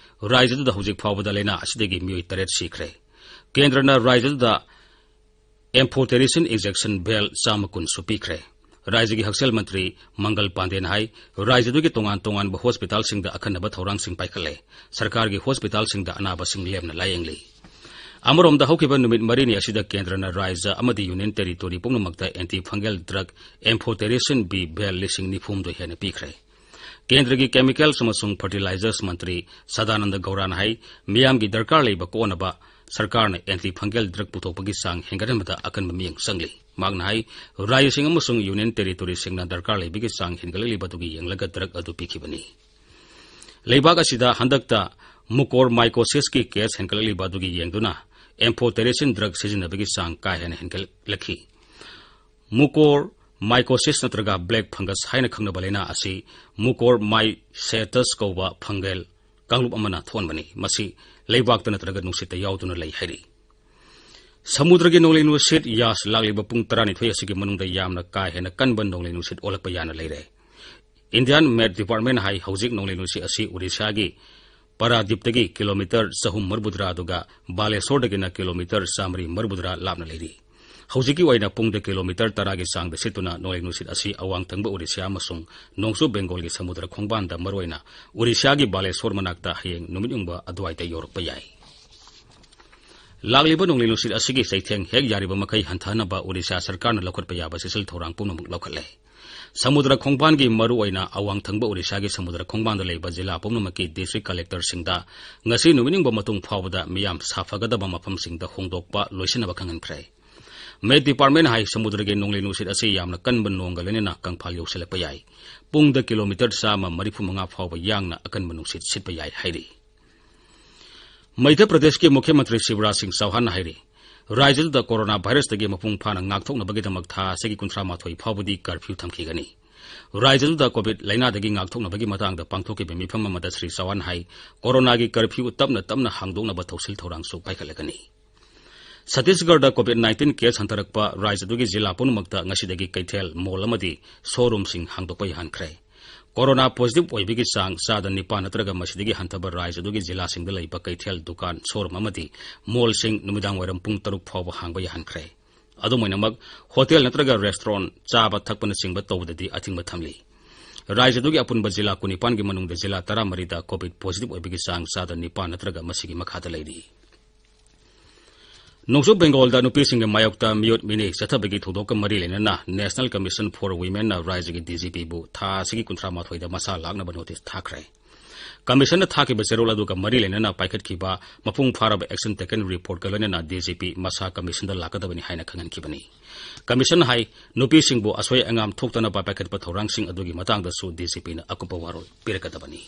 ꯔꯥꯖ꯭ꯌꯗꯨꯗ ꯍꯧꯖꯤꯛ ꯐꯥꯎꯕꯗ ꯂꯥꯏꯅꯥ ꯑꯁꯤꯗꯒꯤ ꯃꯤꯑꯣꯏ ꯇꯔꯦꯠ ꯁꯤꯈ꯭ꯔꯦ꯫ ꯀꯦꯟꯗ꯭ꯔꯅ ꯔꯥꯖ꯭ꯌꯗꯨꯗ amphotericin injection ꯚꯦꯜ ꯆꯥꯝꯃ ꯀꯨꯟꯁꯨ ꯄꯤꯈ꯭ꯔꯦ꯫ ꯔꯥꯖ꯭ꯌꯒꯤ ꯍꯛꯁꯦꯜ ꯃꯟꯇ꯭ꯔꯤ ꯃꯪꯒꯜ ꯄꯥꯟꯗꯦꯅ ꯍꯥꯏ, ꯔꯥꯖ꯭ꯌꯗꯨꯒꯤ ꯇꯣꯉꯥꯟ ꯇꯣꯉꯥꯟꯕ ꯍꯣꯁꯄꯤꯇꯥꯜꯁꯤꯡꯗ ꯑꯈꯟꯅꯕ ꯊꯧꯔꯥꯡꯁꯤꯡ ꯄꯥꯏꯈꯠꯂꯦ꯫ ꯁꯔꯀꯥꯔꯒꯤ ꯍꯣꯁꯄꯤꯇꯥꯜꯁꯤꯡꯗ ꯑꯅꯥꯕꯁꯤꯡ ꯂꯦꯝꯅ ꯂꯥꯌꯦꯡꯂꯤ꯫ ꯑꯃꯔꯣꯝꯗ, ꯍꯧꯈꯤꯕ ꯅꯨꯃꯤꯠ ꯃꯔꯤꯅꯤ ꯑꯁꯤꯗ ꯀꯦꯟꯗ꯭ꯔꯅ ꯔꯥꯖ꯭ꯌ ꯑꯃꯗꯤ ꯌꯨꯅꯤꯌꯟ ꯇꯦꯔꯤꯇꯣꯔꯤ ꯄꯨꯝꯅꯃꯛꯇ antifungal drug amphotericin B van ꯂꯤꯁꯤꯡ ꯅꯤꯐꯨ ꯍꯨꯝꯗꯣꯏ ꯍꯦꯟꯅ ꯄꯤꯈ꯭ꯔꯦ꯫ ꯀꯦꯟꯗ꯭ꯔꯒꯤ chemicals ꯑꯃꯁꯨꯡ fertilizers ꯃꯟꯇ꯭ꯔꯤ ꯁꯗꯥꯅꯟꯗ ꯒꯧꯔꯥꯅ ꯍꯥꯏ, ꯃꯤꯌꯥꯝꯒꯤ ꯗꯔꯀꯥꯔ ꯂꯩꯕ ꯀꯣꯛꯅꯕ ꯁꯔꯀꯥꯔꯅ antifungal drug ꯄꯨꯊꯣꯛꯄꯒꯤ ꯆꯥꯡ ꯍꯦꯟꯒꯠꯍꯟꯕꯗ ꯑꯀꯟꯕ ꯃꯤꯠꯌꯦꯡ ꯆꯪꯂꯤ꯫ ꯃꯍꯥꯛꯅ ꯍꯥꯏ, ꯔꯥꯖ꯭ꯌꯁꯤꯡ ꯑꯃꯁꯨꯡ ꯌꯨꯅꯤꯌꯟ ꯇꯦꯔꯤꯇꯣꯔꯤꯁꯤꯡꯅ ꯗꯔꯀꯥꯔ ꯂꯩꯕꯒꯤ ꯆꯥꯡ ꯍꯦꯟꯒꯠꯂꯛꯂꯤꯕ ꯑꯗꯨꯒꯤ ꯌꯦꯡꯂꯒ drug ꯑꯗꯨ ꯄꯤꯈꯤꯕꯅꯤ꯫ ꯂꯩꯕꯥꯛ ꯑꯁꯤꯗ ꯍꯟꯗꯛꯇ mucormycosisꯀꯤ case ꯍꯦꯟꯒꯠꯂꯛꯂꯤꯕ ꯑꯗꯨꯒꯤ ꯌꯦꯡꯗꯨꯅ amphotericin drug ꯁꯤꯖꯤꯟꯅꯕꯒꯤ ꯆꯥꯡ ꯀꯥ ꯍꯦꯟꯅ ꯍꯦꯟꯒꯠꯂꯛꯈꯤ꯫ Mucormycosis ꯅꯠꯇ꯭ꯔꯒ black fungus ꯍꯥꯏꯅ ꯈꯪꯅꯕ ꯂꯥꯏꯅꯥ ꯑꯁꯤ Mucormycetes ꯀꯧꯕ fungal ꯀꯥꯡꯂꯨꯞ ꯑꯃꯅ ꯊꯣꯛꯍꯟꯕꯅꯤ꯫ ꯃꯁꯤ ꯂꯩꯕꯥꯛꯇ ꯅꯠꯇ꯭ꯔꯒ ꯅꯨꯡꯁꯤꯠꯇ ꯌꯥꯎꯗꯨꯅ ꯂꯩ ꯍꯥꯏꯔꯤ꯫ ꯁꯃꯨꯗ꯭ꯔꯒꯤ ꯅꯣꯡꯂꯩ ꯅꯨꯡꯁꯤꯠ ꯌꯥꯁ ꯂꯥꯛꯂꯤꯕ ꯄꯨꯡ ꯇꯔꯥꯅꯤꯊꯣꯏ ꯑꯁꯤꯒꯤ ꯃꯅꯨꯡꯗ ꯌꯥꯝꯅ ꯀꯥ ꯍꯦꯟꯅ ꯀꯟꯕ ꯅꯣꯡꯂꯩ ꯅꯨꯡꯁꯤꯠ ꯑꯣꯜꯂꯛꯄ ꯌꯥꯅ ꯂꯩꯔꯦ꯫ Indian Met Department ꯍꯥꯏ, ꯍꯧꯖꯤꯛ ꯅꯣꯡꯂꯩ ꯅꯨꯡꯁꯤꯠ ꯑꯁꯤ ꯑꯣꯔꯤꯁꯥꯒꯤ ꯄꯥꯔꯥꯗꯤꯞꯇꯒꯤ ꯀꯤꯂꯣꯃꯤꯇꯔ ꯆꯍꯨꯝ ꯃꯔꯤꯐꯨꯇꯔꯥ ꯑꯗꯨꯒ ꯕꯥꯂꯦꯁꯣꯔꯗꯒꯤꯅ ꯀꯤꯂꯣꯃꯤꯇꯔ ꯆꯥꯃꯔꯤ ꯃꯔꯤꯐꯨꯇꯔꯥ ꯂꯥꯞꯅ ꯂꯩꯔꯤ꯫ ꯍꯧꯖꯤꯛꯀꯤ ꯑꯣꯏꯅ ꯄꯨꯡꯗ ꯀꯤꯂꯣꯃꯤꯇꯔ ꯇꯔꯥꯒꯤ ꯆꯥꯡꯗ ꯁꯤꯠꯇꯨꯅ ꯅꯣꯡꯂꯩ ꯅꯨꯡꯁꯤꯠ ꯑꯁꯤ ꯑꯋꯥꯡ ꯊꯪꯕ ꯑꯣꯔꯤꯁꯥ ꯑꯃꯁꯨꯡ ꯅꯣꯡꯆꯨꯞ ꯕꯦꯡꯒꯣꯜꯒꯤ ꯁꯃꯨꯗ꯭ꯔ ꯈꯣꯡꯕꯥꯟꯗ, ꯃꯔꯨꯑꯣꯏꯅ ꯑꯣꯔꯤꯁꯥꯒꯤ ꯕꯥꯂꯦꯁꯣꯔ ꯃꯅꯥꯛꯇ ꯍꯌꯦꯡ ꯅꯨꯃꯤꯠ ꯌꯨꯡꯕ ꯑꯗꯨꯋꯥꯏꯗ ꯌꯧꯔꯛꯄ ꯌꯥꯏ꯫ ꯂꯥꯛꯂꯤꯕ ꯅꯣꯡꯂꯩ ꯅꯨꯡꯁꯤꯠ ꯑꯁꯤꯒꯤ ꯆꯩꯊꯦꯡ ꯍꯦꯛ ꯌꯥꯔꯤꯕ ꯃꯈꯩ ꯍꯟꯊꯍꯟꯅꯕ ꯑꯣꯔꯤꯁꯥ ꯁꯔꯀꯥꯔꯅ ꯂꯧꯈꯠꯄ ꯌꯥꯕ ꯆꯦꯛꯁꯤꯜ ꯊꯧꯔꯥꯡ ꯄꯨꯝꯅꯃꯛ ꯂꯧꯈꯠꯂꯦ꯫ ꯁꯃꯨꯗ꯭ꯔ ꯈꯣꯡꯕꯥꯟꯒꯤ, ꯃꯔꯨꯑꯣꯏꯅ ꯑꯋꯥꯡ ꯊꯪꯕ ꯑꯣꯔꯤꯁꯥꯒꯤ ꯁꯃꯨꯗ꯭ꯔ ꯈꯣꯡꯕꯥꯟꯗ ꯂꯩꯕ ꯖꯤꯂꯥ ꯄꯨꯝꯅꯃꯛꯀꯤ ꯗꯤꯁꯇ꯭ꯔꯤꯛ ꯀꯂꯦꯛꯇꯔꯁꯤꯡꯗ ꯉꯁꯤ ꯅꯨꯃꯤꯠ ꯌꯨꯡꯕ ꯃꯇꯨꯡ ꯐꯥꯎꯕꯗ ꯃꯤꯌꯥꯝ ꯁꯥꯐꯒꯗꯕ ꯃꯐꯝꯁꯤꯡꯗ ꯍꯣꯡꯗꯣꯛꯄ ꯂꯣꯏꯁꯤꯟꯅꯕ ꯈꯪꯍꯟꯈ꯭ꯔꯦ꯫ ꯃꯦꯠ ꯗꯤꯄꯥꯔꯠꯃꯦꯟ ꯍꯥꯏ ꯁꯃꯨꯗ꯭ꯔꯒꯤ ꯅꯣꯡꯂꯩ ꯅꯨꯡꯁꯤꯠ ꯑꯁꯤ ꯌꯥꯝꯅ ꯀꯟꯕ ꯅꯣꯡꯒ ꯂꯣꯏꯅꯅ ꯀꯪꯐꯥꯜ ꯌꯧꯁꯤꯜꯂꯛꯄ ꯌꯥꯏ꯫ ꯄꯨꯡꯗ ꯀꯤꯂꯣꯃꯤꯇꯔ ꯆꯥꯝꯃ ꯃꯔꯤꯐꯨ ꯃꯉꯥ ꯐꯥꯎꯕ ꯌꯥꯡꯅ ꯑꯀꯟꯕ ꯅꯨꯡꯁꯤꯠ ꯁꯤꯠꯄ ꯌꯥꯏ ꯍꯥꯏꯔꯤ꯫ ꯃꯙ꯭ꯌ ꯄ꯭ꯔꯗꯦꯁꯀꯤ ꯃꯨꯈ꯭ꯌ ꯃꯟꯇ꯭ꯔꯤ ꯁꯤꯕꯔꯥꯖ ꯁꯤꯡ ꯆꯧꯍꯥꯟꯅ ꯍꯥꯏꯔꯤ, ꯔꯥꯖ꯭ꯌꯗꯨꯗ ꯀꯣꯔꯣꯅꯥ ꯚꯥꯏꯔꯁꯇꯒꯤ ꯃꯄꯨꯡ ꯐꯥꯅ ꯉꯥꯛꯊꯣꯛꯅꯕꯒꯤꯗꯃꯛ ꯊꯥ ꯑꯁꯤꯒꯤ ꯀꯨꯟꯊ꯭ꯔꯥ ꯃꯥꯊꯣꯏ ꯐꯥꯎꯕꯗꯤ ꯀꯔꯐ꯭ꯌꯨ ꯊꯝꯈꯤꯒꯅꯤ꯫ ꯔꯥꯖ꯭ꯌꯗꯨꯗ ꯀꯣꯚꯤꯗ ꯂꯥꯏꯅꯥꯗꯒꯤ ꯉꯥꯛꯊꯣꯛꯅꯕꯒꯤ ꯃꯇꯥꯡꯗ ꯄꯥꯡꯊꯣꯛꯈꯤꯕ ꯃꯤꯐꯝ ꯑꯃꯗ ꯁ꯭ꯔꯤ ꯆꯧꯍꯥꯟ ꯍꯥꯏ, ꯀꯣꯔꯣꯅꯥꯒꯤ ꯀꯔꯐ꯭ꯌꯨ ꯇꯞꯅ ꯇꯞꯅ ꯍꯥꯡꯗꯣꯛꯅꯕ ꯊꯧꯁꯤꯜ ꯊꯧꯔꯥꯡꯁꯨ ꯄꯥꯏꯈꯠꯂꯒꯅꯤ꯫ ꯁꯠꯇꯤꯁꯒꯔꯗ ꯀꯣꯚꯤꯗ ꯅꯥꯏꯟꯇꯤꯟ ꯀꯦꯁ ꯍꯟꯊꯔꯛꯄ ꯔꯥꯖ꯭ꯌꯗꯨꯒꯤ ꯖꯤꯂꯥ ꯄꯨꯝꯅꯃꯛꯇ ꯉꯁꯤꯗꯒꯤ ꯀꯩꯊꯦꯜ, ꯃꯣꯜ ꯑꯃꯗꯤ ꯁꯣꯔꯨꯝꯁꯤꯡ ꯍꯥꯡꯗꯣꯛꯄ ꯌꯥꯍꯟꯈ꯭ꯔꯦ꯫ ꯀꯣꯔꯣꯅꯥ ꯄꯣꯖꯤꯇꯤꯚ ꯑꯣꯏꯕꯒꯤ ꯆꯥꯡ ꯆꯥꯗ ꯅꯤꯄꯥꯟ ꯅꯠꯇ꯭ꯔꯒ ꯃꯁꯤꯗꯒꯤ ꯍꯟꯊꯕ ꯔꯥꯖ꯭ꯌꯗꯨꯒꯤ ꯖꯤꯂꯥꯁꯤꯡꯗ ꯂꯩꯕ ꯀꯩꯊꯦꯜ, ꯗꯨꯀꯥꯟ, ꯁꯣꯔꯨꯝ ꯑꯃꯗꯤ ꯃꯣꯜꯁꯤꯡ ꯅꯨꯃꯤꯗꯥꯡ ꯋꯥꯏꯔꯝ ꯄꯨꯡ ꯇꯔꯨꯛ ꯐꯥꯎꯕ ꯍꯥꯡꯕ ꯌꯥꯍꯟꯈ꯭ꯔꯦ꯫ ꯑꯗꯨꯝ ꯑꯣꯏꯅꯃꯛ, ꯍꯣꯇꯦꯜ ꯅꯠꯇ꯭ꯔꯒ ꯔꯦꯁꯇꯨꯔꯦꯟꯠ, ꯆꯥꯕ ꯊꯛꯄꯅꯆꯤꯡꯕ ꯇꯧꯕꯗꯗꯤ ꯑꯊꯤꯡꯕ ꯊꯝꯂꯤ꯫ ꯔꯥꯖ꯭ꯌꯗꯨꯒꯤ ꯑꯄꯨꯟꯕ ꯖꯤꯂꯥ ꯀꯨꯟꯅꯤꯄꯥꯟꯒꯤ ꯃꯅꯨꯡꯗ ꯖꯤꯂꯥ ꯇꯔꯥꯃꯔꯤꯗ ꯀꯣꯚꯤꯗ ꯄꯣꯖꯤꯇꯤꯚ ꯑꯣꯏꯕꯒꯤ ꯆꯥꯡ ꯆꯥꯗ ꯅꯤꯄꯥꯟ ꯅꯠꯇ꯭ꯔꯒ ꯃꯁꯤꯒꯤ ꯃꯈꯥꯗ ꯂꯩꯔꯤ꯫ ꯅꯣꯡꯆꯨꯞ ꯕꯦꯡꯒꯣꯜꯗ ꯅꯨꯄꯤꯁꯤꯡꯒꯤ ꯃꯥꯌꯣꯛꯇ ꯃꯤꯑꯣꯠ ꯃꯤꯅꯩ ꯆꯠꯊꯕꯒꯤ ꯊꯧꯗꯣꯛꯀ ꯃꯔꯤ ꯂꯩꯅꯅ National Commission for Womenꯅ ꯔꯥꯖ꯭ꯌꯒꯤ ꯗꯤ ꯖꯤ ꯄꯤꯕꯨ ꯊꯥ ꯑꯁꯤꯒꯤ ꯀꯨꯟꯊ꯭ꯔꯥ ꯃꯥꯊꯣꯏꯗ ꯃꯁꯥ ꯂꯥꯛꯅꯕ ꯅꯣꯇꯤꯁ ꯊꯥꯈ꯭ꯔꯦ꯫ ꯀꯃꯤꯁꯟꯅ ꯊꯥꯈꯤꯕ ꯆꯦꯔꯣꯜ ꯑꯗꯨꯒ ꯃꯔꯤ ꯂꯩꯅꯅ ꯄꯥꯏꯈꯠꯈꯤꯕ ꯃꯄꯨꯡ ꯐꯥꯔꯕ action taken reportꯀ ꯂꯣꯏꯅꯅ ꯗꯤ ꯖꯤ ꯄꯤ ꯃꯁꯥ ꯀꯃꯤꯁꯟꯗ ꯂꯥꯛꯀꯗꯕꯅꯤ ꯍꯥꯏꯅ ꯈꯪꯍꯟꯈꯤꯕꯅꯤ꯫ ꯀꯃꯤꯁꯟꯅ ꯍꯥꯏ, ꯅꯨꯄꯤꯁꯤꯡꯕꯨ ꯑꯁꯣꯏ ꯑꯉꯥꯝ ꯊꯣꯛꯇꯅꯕ ꯄꯥꯏꯈꯠꯄ ꯊꯧꯔꯥꯡꯁꯤꯡ ꯑꯗꯨꯒꯤ ꯃꯇꯥꯡꯗꯁꯨ ꯗꯤ ꯖꯤ ꯄꯤꯅ ꯑꯀꯨꯞꯄ ꯋꯥꯔꯣꯜ ꯄꯤꯔꯛꯀꯗꯕꯅꯤ꯫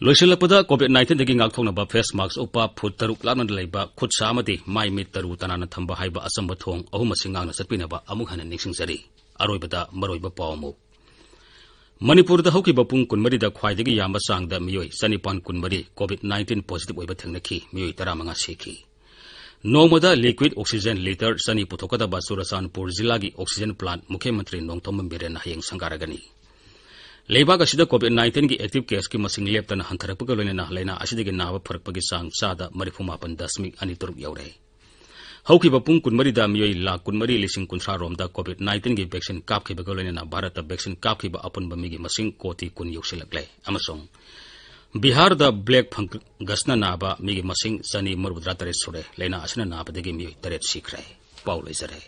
ꯂꯣꯏꯁꯤꯜꯂꯛꯄꯗ, ꯀꯣꯚꯤꯗ ꯅꯥꯏꯟꯇꯤꯟꯗꯒꯤ ꯉꯥꯛꯊꯣꯛꯅꯕ ꯐꯦꯁ ꯃꯥꯛꯁ ꯎꯞꯄ, ꯐꯨꯠ ꯇꯔꯨꯛ ꯂꯥꯞꯅ ꯂꯩꯕ, ꯈꯨꯠ ꯁꯥ ꯑꯃꯗꯤ ꯃꯥꯏ ꯃꯤꯠ ꯇꯔꯨ ꯇꯅꯥꯟꯅ ꯊꯝꯕ ꯍꯥꯏꯕ ꯑꯆꯝꯕ ꯊꯣꯡ ꯑꯍꯨꯝ ꯑꯁꯤ ꯉꯥꯛꯅ ꯆꯠꯄꯤꯅꯕ ꯑꯃꯨꯛ ꯍꯟꯅ ꯅꯤꯡꯁꯤꯡꯖꯔꯤ꯫ ꯑꯔꯣꯏꯕꯗ ꯃꯔꯨꯑꯣꯏꯕ ꯄꯥꯎ ꯑꯃꯨꯛ꯫ ꯃꯅꯤꯄꯨꯔꯗ ꯍꯧꯈꯤꯕ ꯄꯨꯡ ꯀꯨꯟꯃꯔꯤꯗ ꯈ꯭ꯋꯥꯏꯗꯒꯤ ꯌꯥꯝꯕ ꯆꯥꯡꯗ ꯃꯤꯑꯣꯏ ꯆꯅꯤꯄꯥꯟ ꯀꯨꯟꯃꯔꯤ ꯀꯣꯚꯤꯗ ꯅꯥꯏꯟꯇꯤꯟ ꯄꯣꯖꯤꯇꯤꯚ ꯑꯣꯏꯕ ꯊꯦꯡꯅꯈꯤ, ꯃꯤꯑꯣꯏ ꯇꯔꯥꯃꯉꯥ ꯁꯤꯈꯤ꯫ ꯅꯣꯡꯃꯗ ꯂꯤꯀ꯭ꯋꯤꯗ ꯑꯣꯛꯁꯤꯖꯦꯟ ꯂꯤꯇꯔ ꯆꯅꯤ ꯄꯨꯊꯣꯛꯀꯗꯕ ꯆꯨꯔꯆꯥꯟꯄꯨꯔ ꯖꯤꯂꯥꯒꯤ ꯑꯣꯛꯁꯤꯖꯦꯟ ꯄ꯭ꯂꯥꯟꯠ ꯃꯨꯈ꯭ꯌ ꯃꯟꯇ꯭ꯔꯤ ꯅꯣꯡꯊꯣꯝꯕꯝ ꯕꯤꯔꯦꯟꯅ ꯍꯌꯦꯡ ꯁꯪꯒꯥꯔꯒꯅꯤ꯫ ꯂꯩꯕꯥꯛ ꯑꯁꯤꯗ COVID nineteenꯒꯤ active caseꯀꯤ ꯃꯁꯤꯡ ꯂꯦꯞꯇꯅ ꯍꯟꯊꯔꯛꯄꯒ ꯂꯣꯏꯅꯅ ꯂꯥꯏꯅꯥ ꯑꯁꯤꯗꯒꯤ ꯅꯥꯕ ꯐꯔꯛꯄꯒꯤ ꯆꯥꯡ ꯆꯥꯗ ꯃꯔꯤꯐꯨ ꯃꯥꯄꯟ ꯗꯁꯃꯤꯛ ꯑꯅꯤ ꯇꯔꯨꯛ ꯌꯧꯔꯦ꯫ ꯍꯧꯈꯤꯕ ꯄꯨꯡ ꯀꯨꯟꯃꯔꯤꯗ ꯃꯤꯑꯣꯏ ꯂꯥꯈ ꯀꯨꯟꯃꯔꯤ ꯂꯤꯁꯤꯡ ꯀꯨꯟꯊ꯭ꯔꯥ ꯔꯣꯝꯗ COVID nineteenꯒꯤ vaccine ꯀꯥꯞꯈꯤꯕꯒ ꯂꯣꯏꯅꯅ ꯚꯥꯔꯠꯇ vaccine ꯀꯥꯞꯈꯤꯕ ꯑꯄꯨꯟꯕ ꯃꯤꯒꯤ ꯃꯁꯤꯡ ꯀꯣꯇꯤ ꯀꯨꯟ ꯌꯧꯁꯤꯜꯂꯛꯂꯦ꯫ ꯑꯃꯁꯨꯡ ꯕꯤꯍꯥꯔꯗ black fungusꯅ ꯅꯥꯕ ꯃꯤꯒꯤ ꯃꯁꯤꯡ ꯆꯅꯤ ꯃꯧꯗ꯭ꯔꯥ ꯇꯔꯦꯠ ꯁꯨꯔꯦ꯫ ꯂꯥꯏꯅꯥ ꯑꯁꯤꯅ ꯅꯥꯕꯗꯒꯤ ꯃꯤꯑꯣꯏ ꯇꯔꯦꯠ ꯁꯤꯈ꯭ꯔꯦ꯫ ꯄꯥꯎ ꯂꯣꯏꯖꯔꯦ꯫